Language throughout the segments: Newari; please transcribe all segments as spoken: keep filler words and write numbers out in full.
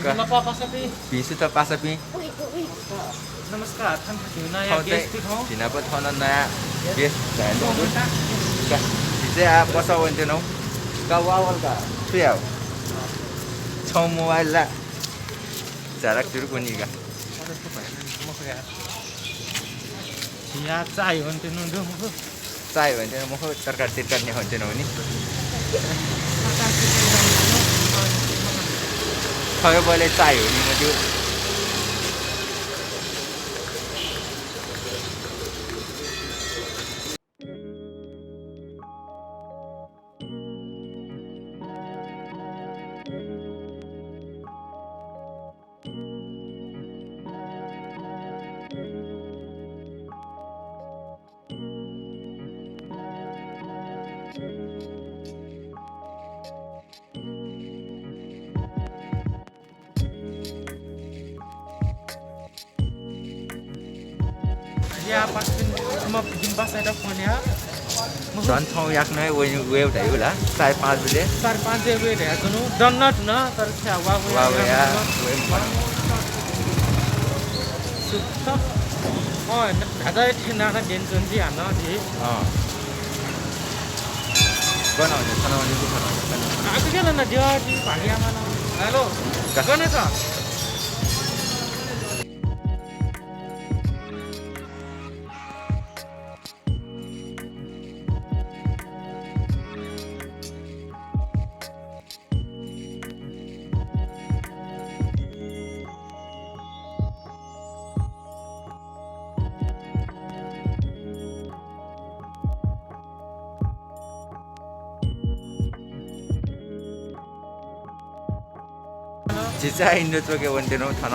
का। नमस्कार, पासापिं। भिं सुथ पासापिं। नमस्कार, थन भिं नया थौं चाहिँ guest थौं। भिनाप थन नया guest झायेनु। का। भिं चाहिँ आ पसा वन्ते नौ। का वा वल का। छु याउ? छौ mobile ला। झाराक तुरुक वनी का। या चाय वन्ते नु दु। चाय भन्थेन, मखु तरकारी तिरकारी नि भन्थेन हो नि। खगे बले चाय हो नि म त्यो। या, पासापिं, म जिमि पासायात फोन या। झन छौं याकनं वये, वये धयागु ला, साढे पाँच बजे। साढे पाँच बजे वये धयाच्वनु। दन नं धुन, तर छ्या वा वया, वा वया, वये मखन। सुत्त। अँ, न-, धाजा थें नाना देन च्वंति हानं जि। अँ। गन हने, थन हने, थन हने, थन हने। आकु गेल न, देवा जि भागिया मान। हेलो। का। गन छ? झिचा इन्द्र चोके वन्ते नं थन।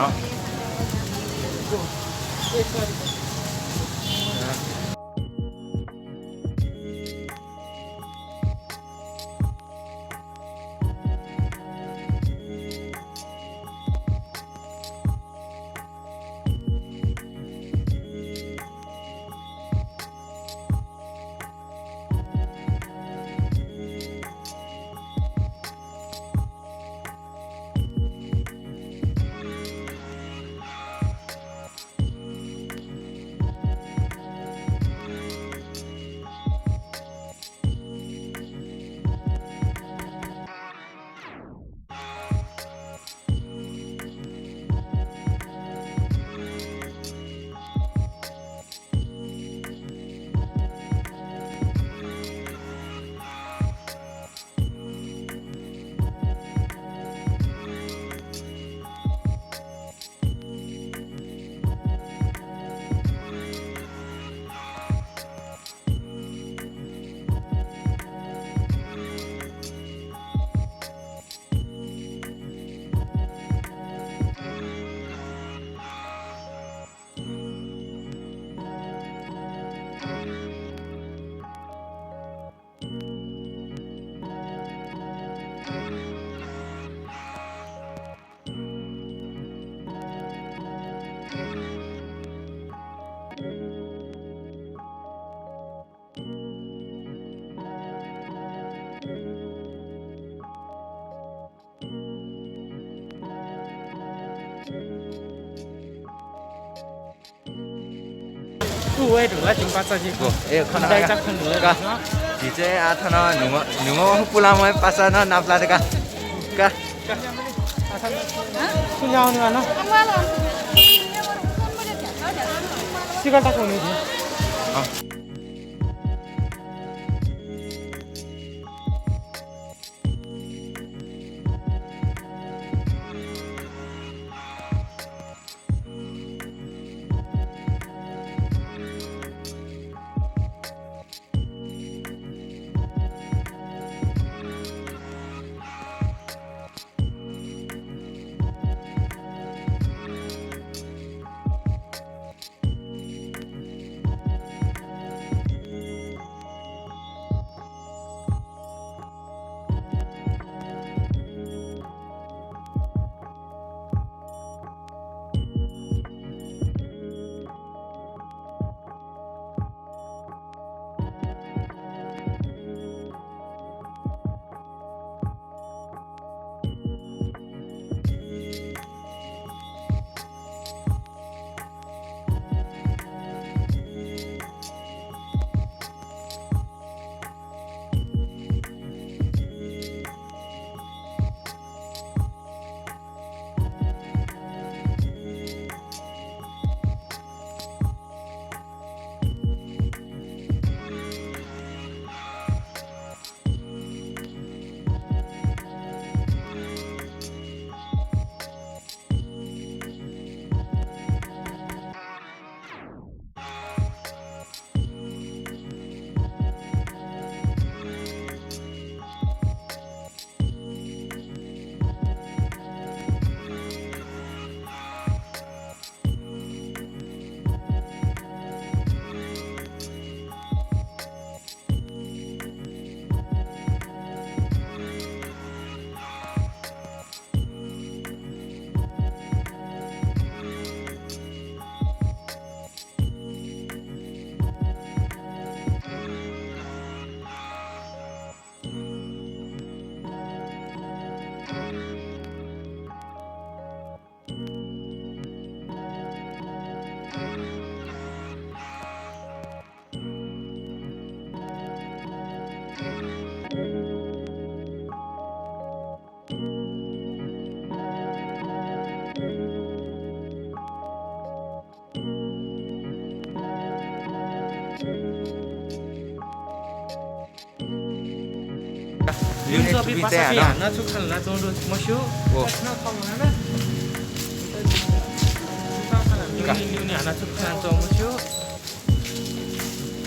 तू wait होला, जिमि पासा जि। गो, ए, खन दाइचा का। खन होला। का। झी चाहिँ आः थन न्हूम्ह, न्हूम्ह पुलांम्ह पासा नं नापलात का। का। सुल्याउने वाला। सिकल तक हुने थियो। अँ। न्यू न्यू चाहिँ हानं। हानं छु खाना च्वंगु मस्यू। ओ। न्यू न्यू हानं छु खाना च्वंगु मस्यू।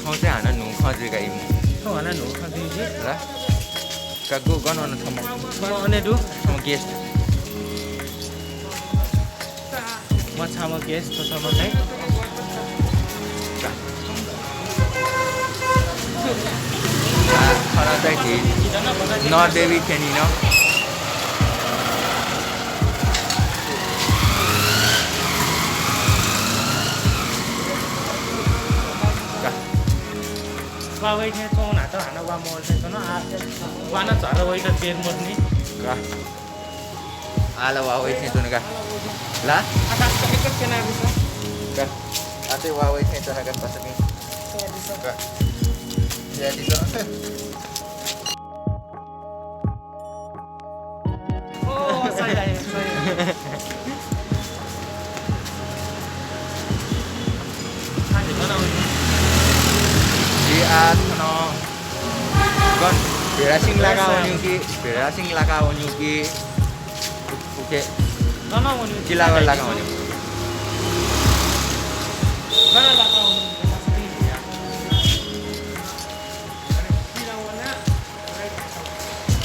थौं चाहिँ हानं न्हू खँ जुइ का इमु। थौं हानं न्हू खँ जुइ जि। ल। का गु गन वन थम। थम अने दु। थम गेस्ट। म छाम गेस्ट थ्व छम चाहिँ। आ, खना चाहिँ झी नदेवी थेनी न। वा वइ थें च्वं न्हात हानं वा मवल थें च्वन। आ, वा न झर वइ त तेर मदुनि। का। आः ला वा वइ थें च्वन का। ला? आकाश त एक एक केना बिस। का। आते वा वइ थें च्वन का पसमी। का। या दिस। ओ, सही आयो, सही आयो। जि आः थन गन भेडासिं लाका वन्यु कि, भेडासिं लाका वन्यु कि, उके चिलावर लाका वन्यु।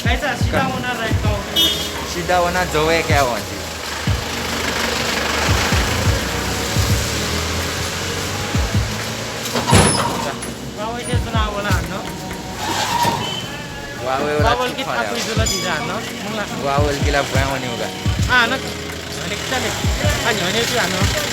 काय्‌चा, सिधा वना राइट का। सिधा वना जवय् काय् वंति। बावल के सुना वना हानं। बावल के थाकुइ जुल दिजा हानं। मुला। बावल किला ब्वाँय् वने उगा। आ, हानं। अनि किता ले। अनि हने छु हानं।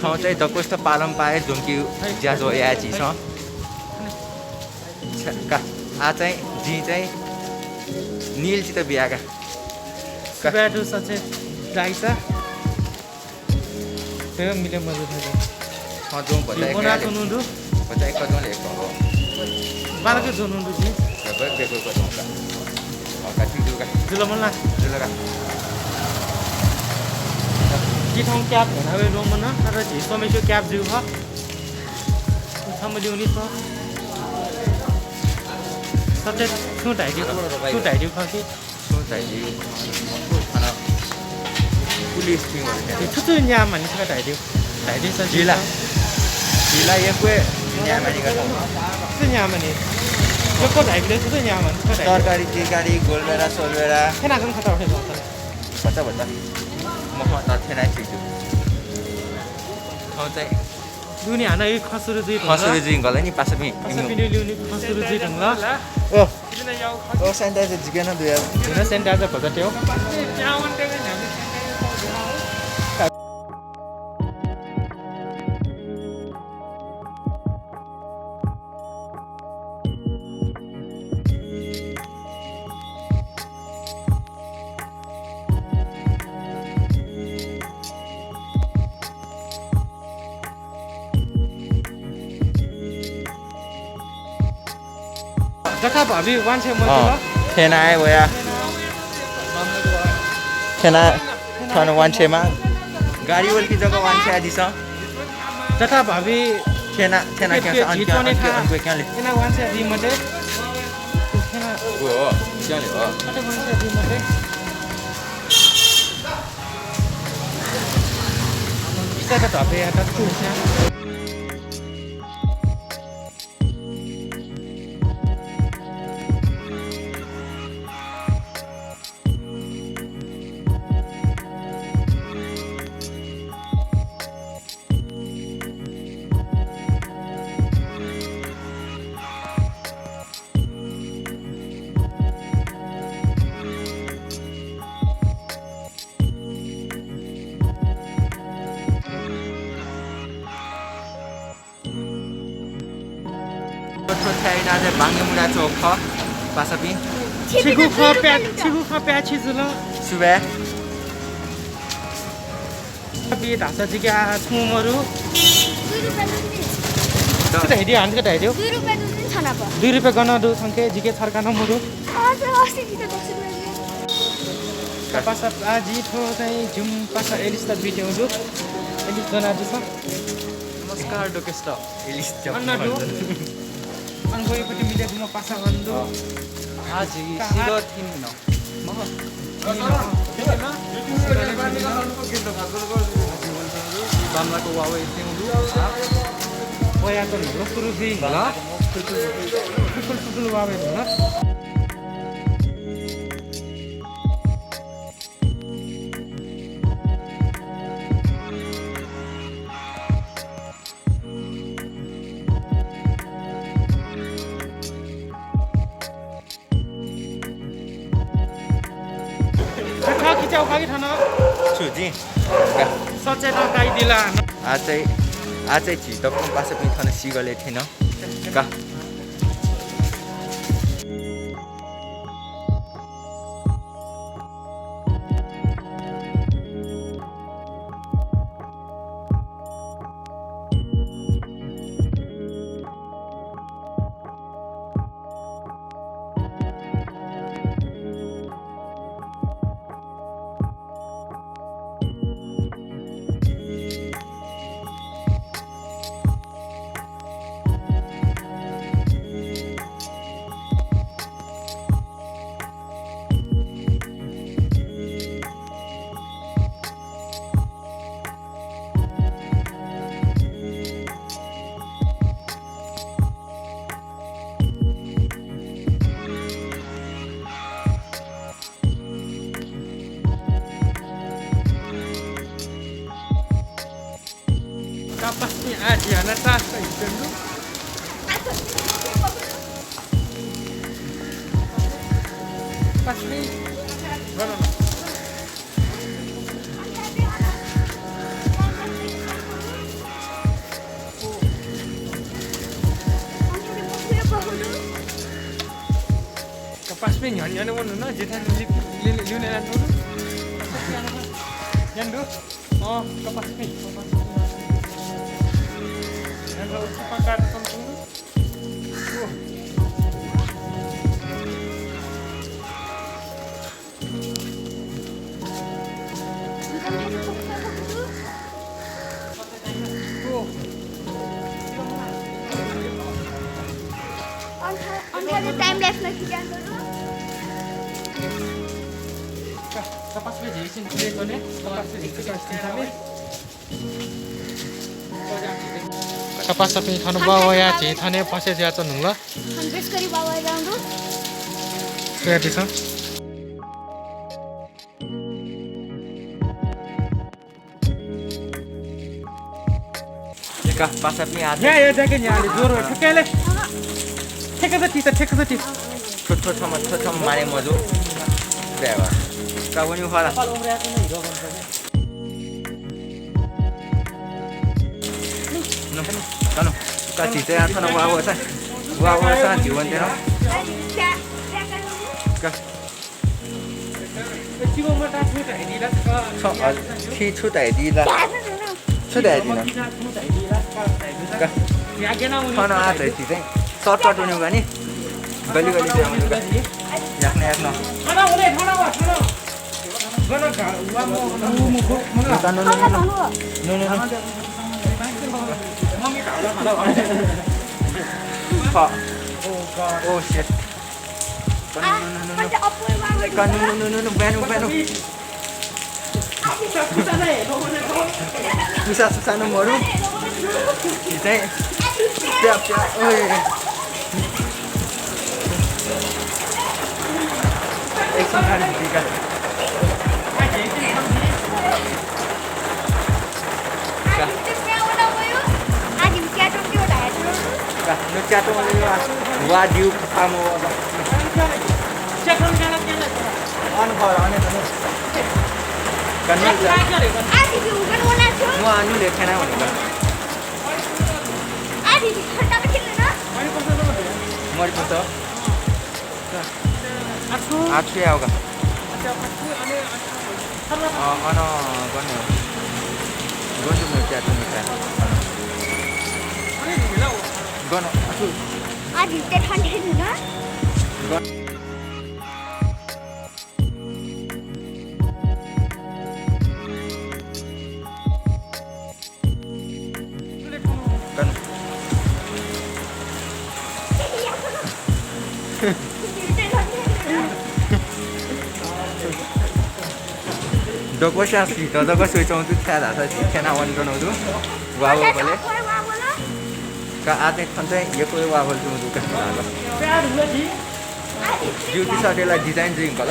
थौं चाहिँ दक्वसित पालंपाः हे ज्वंके ज्याझ्वः याये झीसं। का, आः चाहिँ जिं चाहिँ नील चित बिया का। सुभाय् दु सचे दाइचा। थ्व मिले मजू थ्व। थ्व जुं भचा एक वना ले। तुनु दु। भचा एक जुं ले एक हो। बालके जुनु दु जि। भचा एक को जुं का। अ, का ठीक दु का। जुल मला। जुल का। कि थौं क्याप भना वे दो मना, अरे झी सोमेश्वर क्याप जिउ ह। थम लिउनि त। सचे छु धाइदिउ, छु धाइदिउ खसी। छु धाइदिउ। अन पुलिस थिं वल। छु छु न्यायेमानि छकः धाइदिउ। धाइदिउ सर। जिला। जिला यक्व न्यायेमानि का। छु न्यायेमानि। यक्व धाइदिउ छु छु न्यायेमानि छकः धाइदिउ। तरकारी, तिरकारी, गोलबेरा, सोलबेरा। थेना जन खता उठे जाऊ। भचा भचा। म खता थेना ठीक छु। थौं चाहिँ दुनि हानं यु खसुरु जुइ धुंला। खसुरु जुइ धुंला नि पासापिं। पासापिं लिउनि खसुरु जुइ धुंला। ओ। ओ, sanitizer जिके नं दुया। जिन sanitizer भचा त्यो। जखा भावी वांछ्वये मते अँ, ल। थेना हे वया। थेना थन वांछ्वयेमा। गाडी वल कि जक वांछ्वये दिसँ। जखा भावी थेना, थेना के, क्याउँछ, के, अन क्याउँ, अन क्याउँ, अन क्याउँ ले। थेना वांछ्वये दी मते। थेना ओ, हो, क्याउँ ले, हो। अथे वांछ्वये दी मते। इच्छा त धपे या त तू। आइनाले बांगे मुडा चोख पासापिं। छिगु खँ प्या-, छिगु खँ प्याछि जुल। सुबे। बी धाःसा जिके आ छुं मरु। दुई रुपियाँ दु नि। छु धयादियो, हान छु धयादियो? दुई रुपियाँ दु नि छनाप। दुई रुपियाँ गन दु छंके, जिके छर्का नं मरु। आज अस्ति जिते दस रुपियाँ दियो। पासा आ जि थ्व चाहिँ झिम पासा एलिस त बिट्याउ दु। एलिस जना जुस। नमस्कार, डोकेस्ट। एलिस अन्न दु। अन गोइपति मिले जुम पासा अन दु। आ जि सिगो थिन न। मह। बामलाको वावे तेउलु। वया त नलो सुरु जुइ न। कुकुल कुकुल वावे न। खा खिचाउ खाकि थन। छु जि? सचेत काइदिला। आ चाहिँ, आ चाहिँ झी दक्वं पासापिं थन सिगले थेन। का। Kapasni aji ana tasa itundu. Pasni. No, no, no. Kapasni nyan nyan wanu na jita lili lili lili na tu. Nyan du. Oh, kapasni. Nyan du pakar tu. अन्त, अन्त time lapse मा खिचान करो। Kapasni thon bawa ya che thane pase ja to nungla. Hundred kari bawa ya ndu. Kaya disa. देखा, पासा पिं हात। या, या, जाके न्या, ले, जोर, ठुकेले। ठेक जति त, ठेक जति। ठो, ठो, ठो, ठो, ठो, माने मजो। देवा। का वनी उखाला। नु, नु, का नु। का चिते आ थन वा वा सा। वा वा सा जीवन तेरा। का। छु, अ, छि छु धयादिला? छु धयादिन? का। थन आ धयादि चाहिँ। सर्ट सर्ट हुने हो नि। गली गली चाहिँ आउने का। याक्न याक्न। No, no, no, no, no. No, no, no. Oh, shit. Ka, no, no, no, no, no. Ka, no, no, no, no, no. Benu, benu. Susah, susah no moru. Kita. Siap, siap. Oi. Action hari kita. का। का, नु च्यातो मले यो आ। वा दिउ फामो। अन भर, अने त नु। कन्ने जा। मु आनु ले खेना भने का। आदि, ठट्टा में खेलना। मरि पुग्छ। आठसु। आठसु याव का। अन गन। गन मिर्चा तुमि का। गन। आठसु। आज इतने ठंडे है ना। गन। दक्वस्यां सीत जक स्वइच्वंगु दु, छाय् धाःसा झी थ्यना वनेधुंकूगु दु। वा वःबलय् का आः चाहिँ थन चाहिँ यक्व वा वल तुं दु का। ज्यू, तिसः ला design जुइ धुंकल।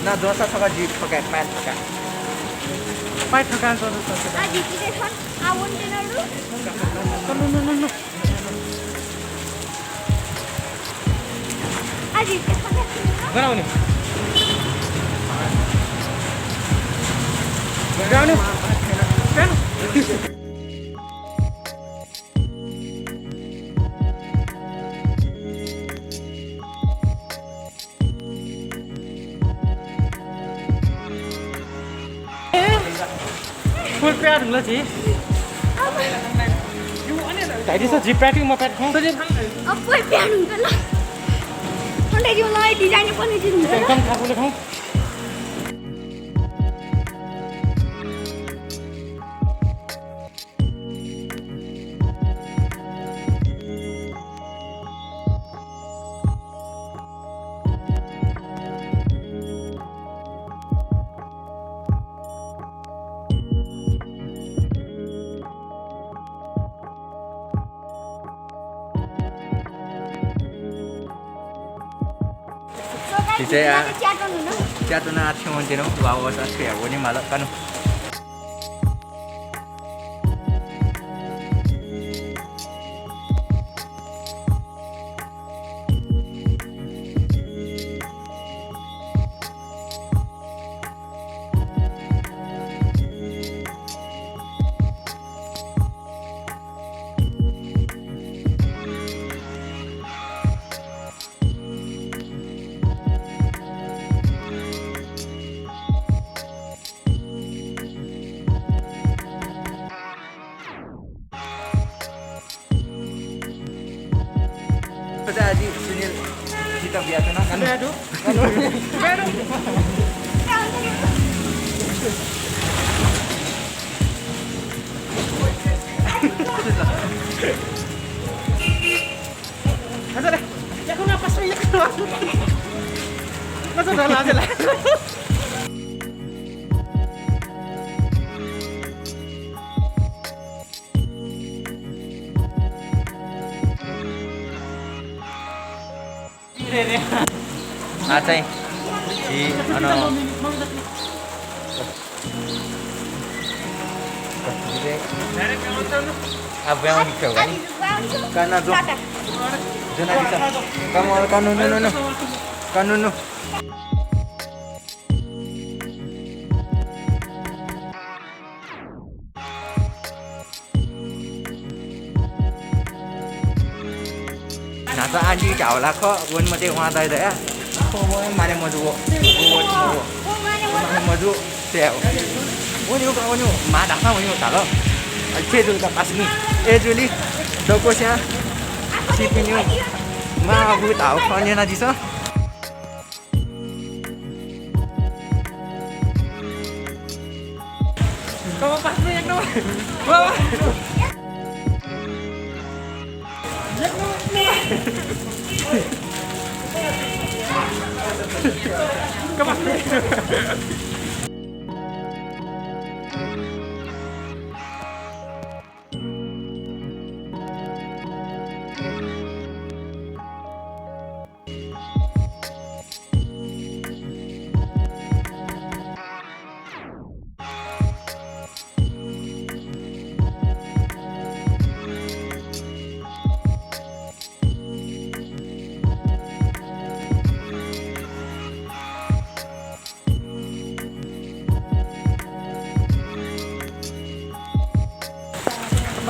ना, ज्वंसा छकः जि थकाये, पाँय् थकाये। पाँय् थकाये ज्वंसा छकः। आ, झी तिथे छन्, आ, वने त्यनागु। नु, नु, नु, नु। आ, झी तिथे छन्। गन वने। गन वने। फुल प्याड हुल झी। धाइदिसँ, झी packing मप्याड खँ। अप्वः प्याड हुंकल। थन्डा जिउ ला design पनि जिउ हुंकल। एकदम थाकुले खँ। So guys, तिथे आ, च्याटन हुन। च्याटन आ छेवन तिनो, वा वा सा छे वने माल कानु। सुनिल, जितः बियाच्वना। आ चाहिँ झी अन आ ब्याउ नि खेउ गानी। काना जो। जना दिसा। Come on, कानु, नु, नु, नु। कानु, नु। न्हाचः आन्टी धाःगु ला खः, वने मते वं धाइ धया। थ्व वं माने मजू व। व, व, व। माने मजू, स्याये व। वने व, वने व, मां धाःसां वने व धाल। अले छेँ जुल का पासापिं। ए जुलि, दक्वस्यां, छिपिनिगु मां अबुं धाःगु खँ न्यनादिसँ। Come on, पासापिं, एक नम्बर। वाह, वाह। एक number. Come on।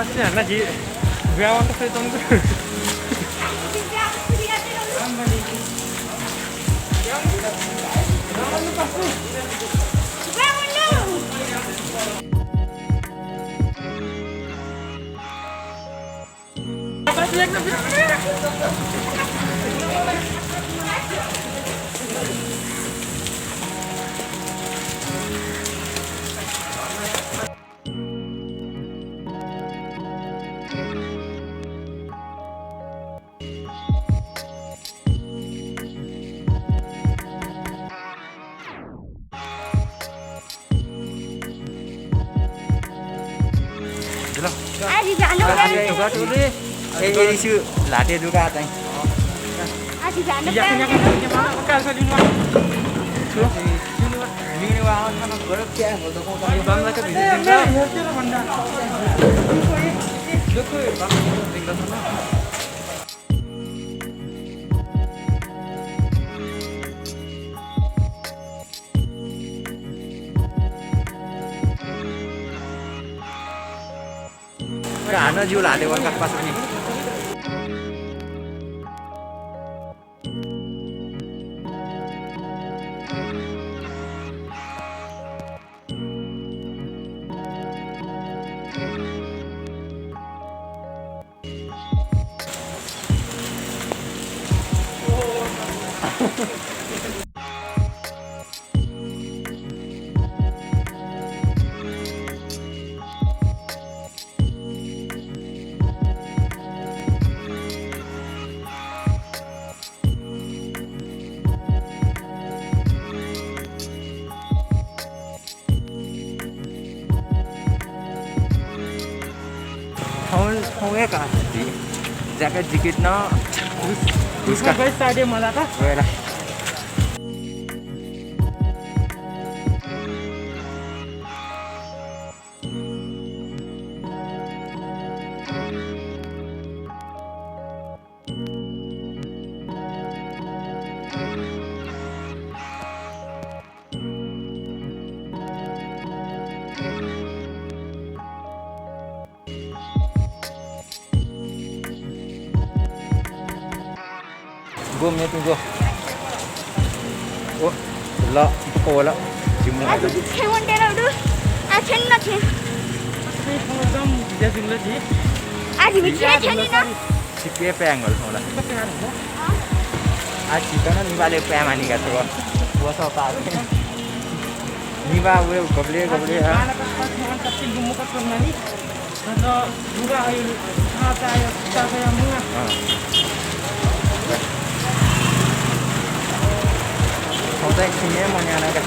Asli anak ji, gua waktu saya tonton. आजि जानु पर्यो। ए, ए, इसु लाते दुका चाहिँ। आजि जानु पर्यो। अरे, हानं जिउ ल्हाले वंका पासा नि। थौं, थौं हे का। जाका जिकित न। उसका। उसका। गैस साडे मला का। वेरा। गो मेपिं गो। ओ, ल, ओ ल, जिमु आज आइटम। भिक्षे वंटेर उडु, आ छेन न छे। एकदम भिजा जुल जी। आज भिक्षे छेन न। छिपे प्यां गल होला। आ छिकन निबाले प्यां मानिका छगो। वसः पार। निबा वे गबले, गबले, आ। अँ। थौं चाहिँ खिने मन्याना का।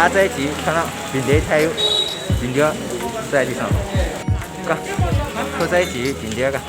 आः चाहिँ झी थन भिंद्यः थाय् भिंद्यः चाय्‌दिसँ का। थ्व चाहिँ झी भिंद्यः का।